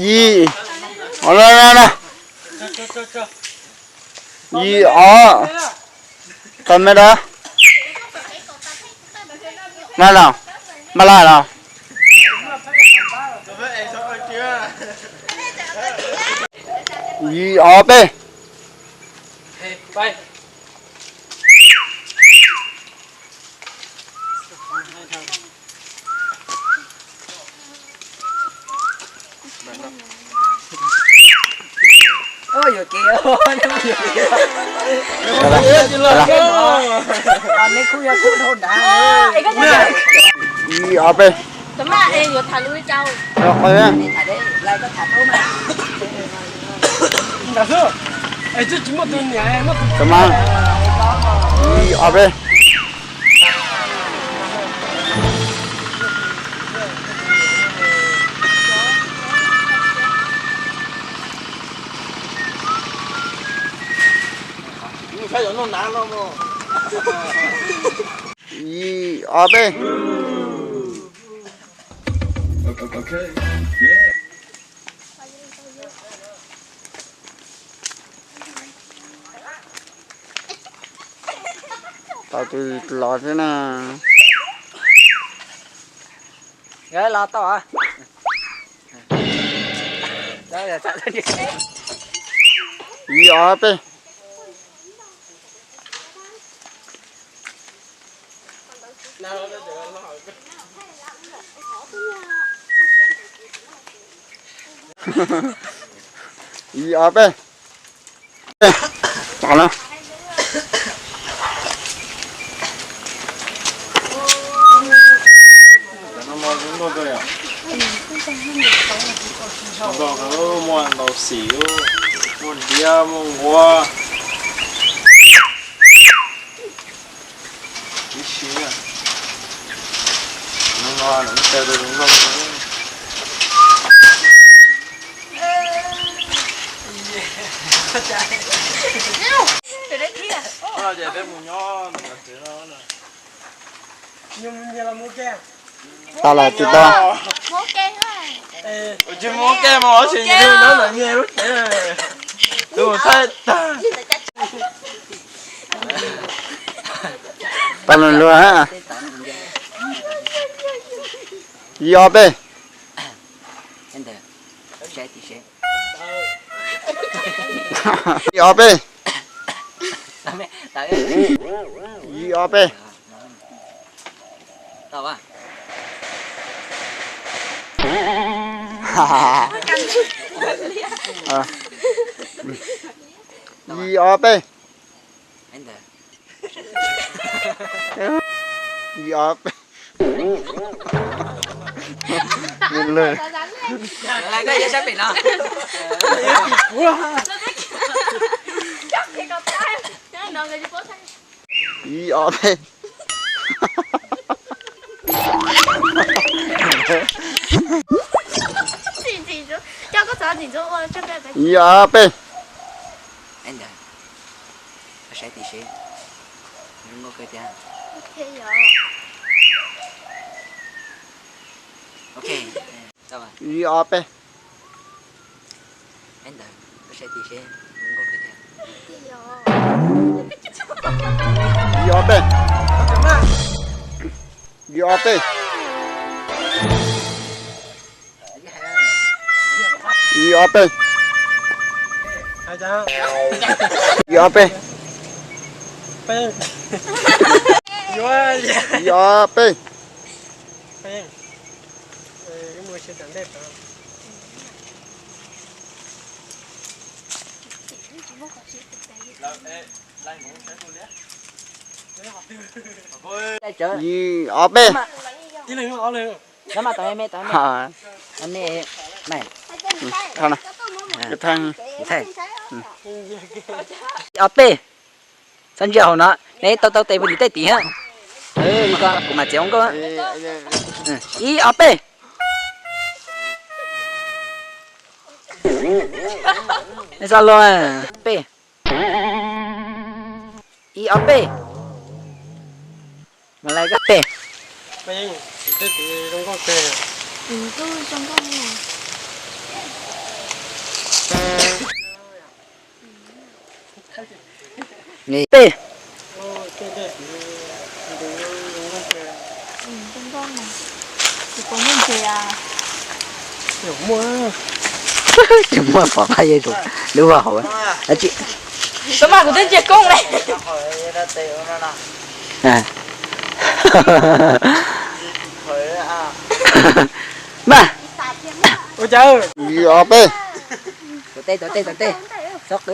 Yim, o, yim, o, qhov me da, na los, mas la los, yim ob peb. Ib ob peb. Ib ob peb. Ib ob peb. Tau tus los xwb na. Los tau. Ib ob peb. Ib ob peb. Muaj ntaus xim, muaj diab, muaj nquab. Ib si, no no lawm taw rau zoo nkauj. Ces peb mus nyob ntawm no. Tau lawm tsis tau. Tsis muaj kej mas los tsis nyob ntawm nyias lub tsev. Tus thaij tag. Tau lawm luag. Ib ob peb. Ib ob peb. Ib ob peb. Ib ob peb. Ib ob peb. Ib ob peb. Ib ob peb. Ib ob peb. Ib ob peb. Ib ob peb. Ib ob peb. Ib ob peb. Ib ob peb. Ib ob peb. Ib ob peb. Txhob ntsia hauv no, neb tau tau tes puag tim tej tid. Kuv mam txiav ua nkauj. Ib ob peb. Xa los peb. Ib ob peb. Mas lawv koj peb. Peb. Tsis muaj pom qab yog lub vaj hauv. Tsis, kuv mas kuv twb ntsia koob li. Mas, ib ob peb. Tuav tej, tuav tej, tuav tej. Txhob qw.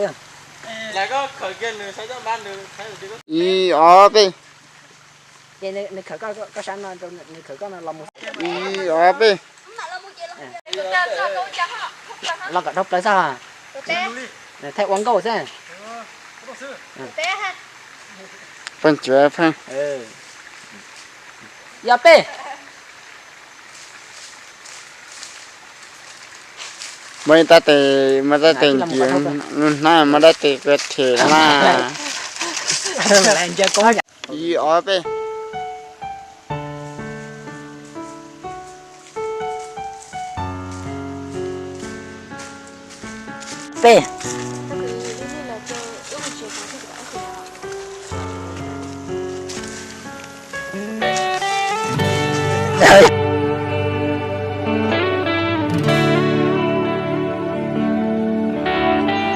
Ib ob peb. Ces nws khawm koj, koj sab no rau nws khawm koj no los mus. Ib ob peb. Los kom dhau plaws xwb. Thaij ua nkauj xwb. Pheej tsuav pheej. Ib ob peb. Muaj ib tab tes, muaj tab tes ntim lub hnab, muaj tab tes kua them na. Ib ob peb. Peb.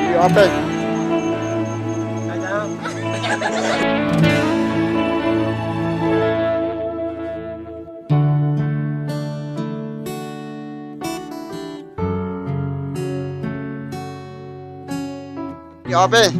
Ib ob peb. Ib ob peb.